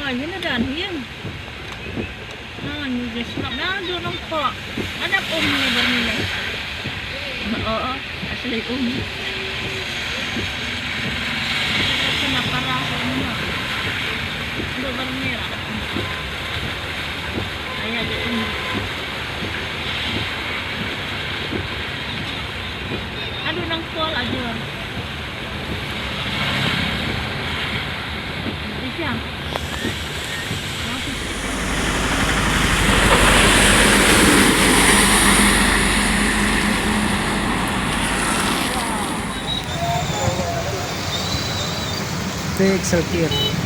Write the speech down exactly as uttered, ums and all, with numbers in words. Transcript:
Ini dah ni. Nah, ni dia sudah dah dia nampak. Ada um ni berminat. Oh, oh, asli um. Kena parah semua. Duk berminat. Ayah dia um. Aduh, nang pol aduh. Isya. Te ek salkir.